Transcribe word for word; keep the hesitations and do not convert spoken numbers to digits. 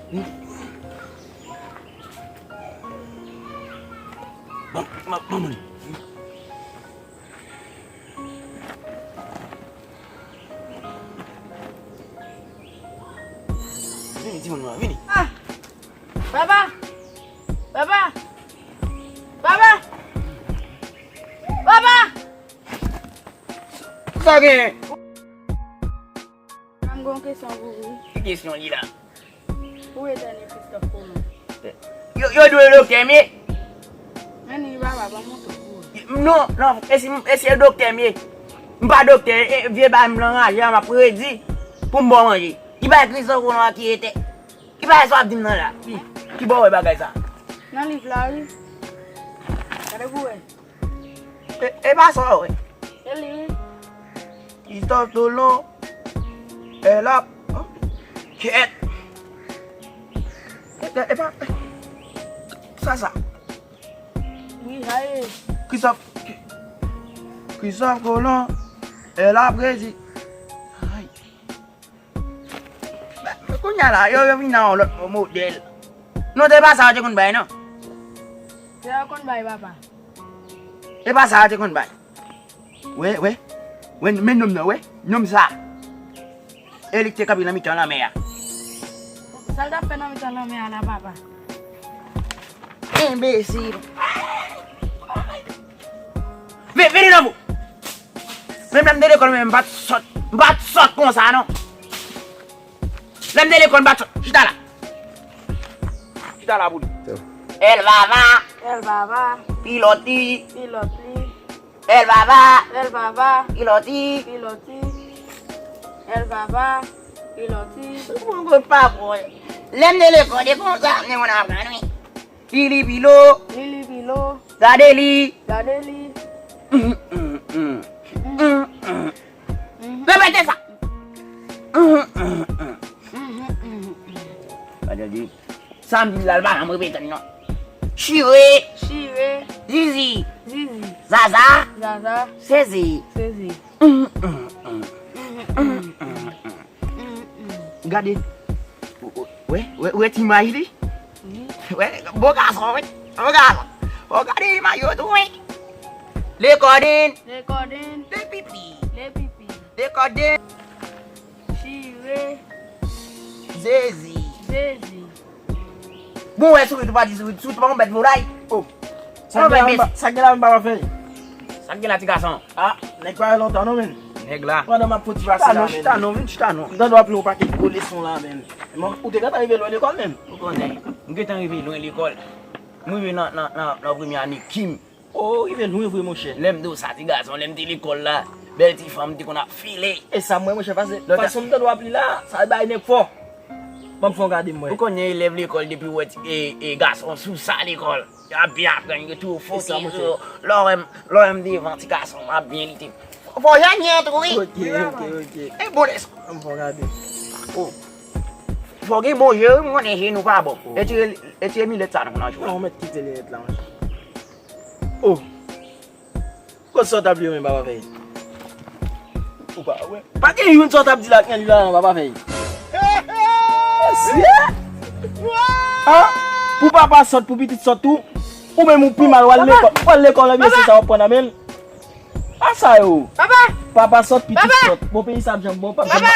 Ban, ban, ban mwen. Vini, timoun mwen, vini. Ah! Papa! Papa! Papa! Papa! Sa gen? Papa, m gen yon kesyon pou ou. Ki kesyon li la? Ou etène Christophe Colomb? Yo, yo di w doktè m ye? Men li papa, ban m montre w. Non, non, e si, e si e doktè m ye? M pa doktè, e vye bagay m anraje a, m ap redi pou m ba w manje. Ki bagay Christophe Colomb a ki etè? Ki bagay sa w ap di m nan la? Ki, ki bò w wè bagay sa? Nan liv la, wi. Gade pou w wè. E, e pa sa w wè. E li, wi. Christophe Colomb, e l ap, kyèt. E, e, e pa, sa, sa. Wi, sa ye. Christophe, Christophe Colomb, e l ap redi. Ay. Kounye a la, yo, yo vin nan yon lòt modèl. Non, se pa sa yo te konn bay, non. Se yo konn bay, papa. Se pa sa yo te konn bay. Wè, wè. Wè, men nonm nan, wè. Nonm sa. E li ki te kanpe nan mitan lanmè a. Sa l t ap fè nan mitan lanmè a la, papa? Enbesil. Vin, vini nan pou. Menm lè m te lekòl, men m pa t sòt, m pa t sòt konsa, non. Lè m te lekòl, m pa t sòt. Chita la. Chita la pou li. Èl vava. Èl vava. Pilòti. Pilòti. Èl vava. Èl vava. Pilòti. Pilòti. Èl vava. Pilòti. Mwen gon pa bon. Lè m te lekòl, e konsa, m te konn aprann, wi. Pili pilo. Pili pilo. Gade li. Gade li. Mm, mm, mm. Mm, mm. Repete sa. Mm, mm, mm. Mm, mm, mm. Gade li. Sa m di la, l pa janm repete l non. Chire. Chire. Zizi. Zizi. Zaza. Zaza. Sezi. Sezi. Mm, mm, mm. Mm, mm, mm. Gade. Wè, wè, wè ti imaj li. Wi. Wè, bon gason, wi. Bon gason. Bon, gade imaj yo tou, wi. Lekòdin. Lekòdin. Lepipi. Lepipi. Lekòdin. Chire. Zezi. Zezi. Bon, wè sourit ou pa di sourit. Sourit ou pa yon bèt volay. Oh. Sa k gen la, sa k gen la, m pa fè. Sa k gen la, ti gason? Ah, nèg pa lontan non, men. Nèg la. Pandan m ap fouti pase la, men. Chita non, chita non, vin chita non. M tande w ap li yon pakèt gwo leson la, men. Bon, ou te gentan rive lwen lekòl, men. Ou konnen, m gentan rive lwen lekòl. M rive nan, nan, nan, nan premye ane Kim. Oh, rive lwen vre, monchè. Lè m di w sa, ti gason, lè m te lekòl la, bèl ti fanm te konn ap file. E sa m wè, monchè, pase fason m tande w ap li la, sa bay nèg fò. Ban m fè w gade m wè. Ou konnen elèv lekòl depi w wè ti, e, e, gason sou sa lekòl. Y ap byen aprann, yo tou fokize yo. Lè w wè m, lè w wè m devan ti gason, m ap byen lite. Fò w janm byen tou, wi. Ok, ok, ok. E bon leson. Ban m fè w gade. Oh. Fò w gen bon je, wi, m konnen je nou pa bon. Oh. Etire, etire linèt sa non nan jou. Non, ou mèt kite linèt la, monchè. Oh. Kot sa w t ap li menm, papa Fèy? Ou pa wè? Pa gen youn sa w t ap di la k nan liv la non, papa Fèy. Mesye! Ah, pou papa sòt, pou pitit sòt tou, ou menm ou pi mal, w al lekòl, w al lekòl, ebyen se sa w ap pran nan men l. A sa yo. Papa! Papa sòt, pitit sòt. Bon, peyi sa ap janm bon, p ap janm. Papa!